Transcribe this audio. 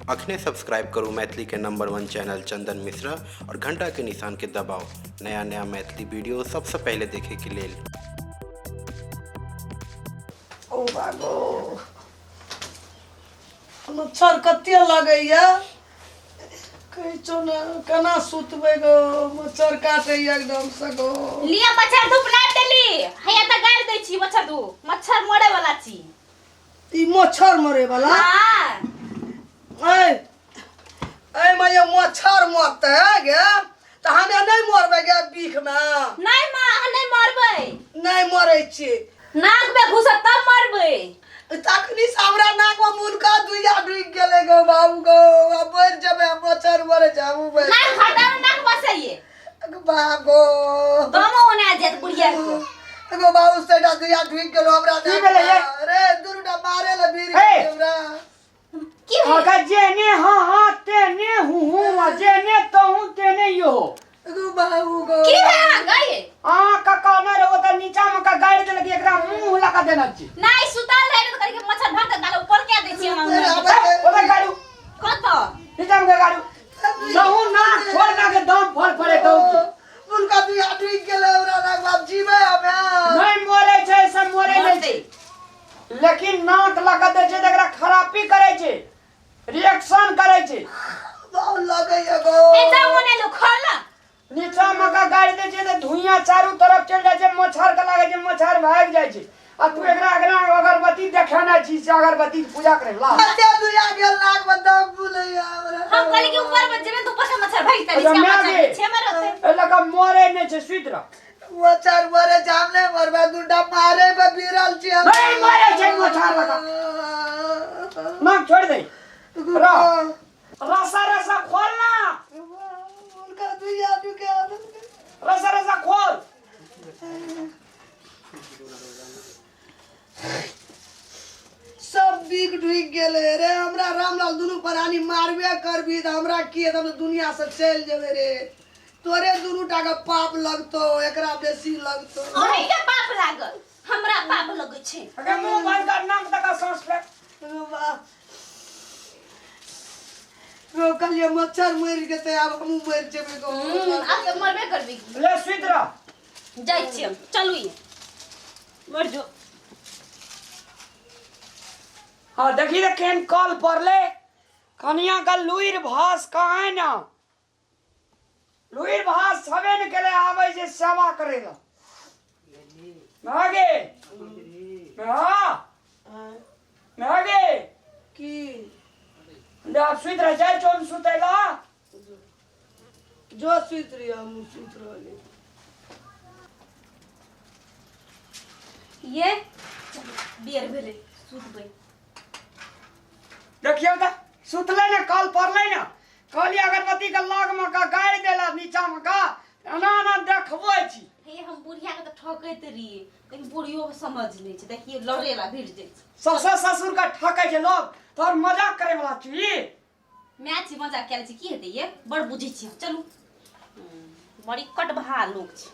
अखने सब्सक्राइब करू मैथिली के नंबर वन चैनल चंदन मिश्रा और घंटा के निशान के दबाओ नया नया मैथिली वीडियो सबसे पहले देखे के लेल। ओ बाबो, मच्छर कते लगैया, कहै छौ ने, केना सुतबै गो? मच्छर काटैया एकदम से गो। लिया, मच्छर धूप लाबि देली। हैया तऽ गाड़ि दै छी मच्छर धूप, मच्छर मरे वाला छी। ई मच्छर मरे वाला? हाँ। ऐ ऐ मैया, मच्छर मरतै गे तऽ हमे नहि मरबै गे बीख मे? नहीं माँ, अहाँ नहीं मरबै। नहि मरै छियै। नाक में घुसत तब मरबै। तखनी से हमरा नाक में मुनका दुइया डूबि गेलै गो बाबू गो। आब मरि जेबै हम, मच्छर मरे छै, हमहूँ मरि नाक हटाओ, नाक बसैये। जेबै। बाबू दमो ओना जायत बुढ़िया के। गो बाबू, सेटा दुइया ढुकि गेलो हमरा की नाक भेलै मे। ये? अरे, दुनूटा मारे ले भीड़ हे! गेल हमरा। की भेल? अगर जेने हाँ हाँ तेने हूँ हूँ आ जेने तहूँ तेने यो। गो बाबू गो। की भेल अहाँ गए? अहाँ का कहने रहो तऽ नीचा में का गाड़ि देलक, एकरा मुंह लगा देना छी। नहीं, सुतल रहे तऽ करके मच्छर भाग के ऊपर के दै छी हम। ओतऽ गाड़ू। कतऽ? नीचा में का गाड़ू तहूँ ना छोड़ ना के दम फड़ फड़े दऊ। मुनका दुइया ढुकि गेलै हमरा नाक, बाप जीबै हमे? नहीं मरे छै सब, मरे नहीं मरतै। छै, लेकिन नाक लगा दै छै तऽ एकरा खराबी करै छै, रिएक्शन करै छै। बाबू लगैया गो। ए जाऊ ओने लो खोल ना। नीचा मका गाड़ि दै छै तऽ धुइयाँ चारू तरफ चलि जाइ छै, मच्छर के लागै छै, मच्छर भागि जाइ छै। आ तू एकरा एकरा अगरबत्ती देखेने छी से अगरबत्ती के पूजा करे ला? कते दुइया गेल नाक में, दम बुलैया हमरा। हम कहली कि ऊपर में जेबे तऽ ऊपर से मच्छर भागि जेतै, अच्छा, नीचा मैं मच्छर भी। पीछे में रहतै। एहि लऽ कऽ मरे नहि छै, सुति रह। मच्छर मरे छै, हम नहि मरबै, दूटा मारे पे बिरल छी हम। नहि मरे छै मच्छर लगा। नाक छोड़ि दे, रह। रसा रसा खोल ना। हुनका दुइया ढुका देलकै। रसा रसा खोल। सब बीक ढुकि गेलै रे हमरा। रामलाल, दुनू प्राणी मारबे करबी तऽ हमरा की हेतै? हम तऽ दुनिया से चलि जेबै रे। तोरे दुनू टा के पाप लगतौ, एकरा बेसी लगतौ। अहीं के पाप लागल, हमरा पाप लगै छै? अगर मुंह बंद कर, नाक तक सांस फेंक। गो, कहलियै मच्छर मरि जेतै, आब हमहूँ मरि जेबै गो। आब तऽ मरबे करबी। ले, सुति रह। जाइ छियै हम, चलू, ई मर जो। हाँ, देखी तऽ केहन कल पड़लै। कनिया का लुरि भास कहाँ है ना? लुरि भास छबे ने केलै, आबै छै सेवा करै लए। गे हाँ गे। की? ले, आब सुति रह, जाइ छौ हम सुतै लए। जो सुति रही, हमहूँ सुति रहली। ये चलू, बेर भेलै, सुतबै। देखियौ तऽ सुतलै ने, कल पड़लै ने। कहलियै अगरबत्ती के लग मे का गाड़ि देला नीचा मे का, एना एना देखबै छी। हे, हम बुढ़िया के तऽ ठकैत रहियै, लेकिन बुढ़ियो के समझ नहि छै। देखियौ, लड़ेला भिड़ जाइ छै। ससुर ससुर के ठकै छै लोग, तोहर मजाक करे वाला छी। माय छी, मजाक कए लै छी, की हेतै? ये बड़ बुझै छी हम। चलू, बड़ी कटभा लोक छै।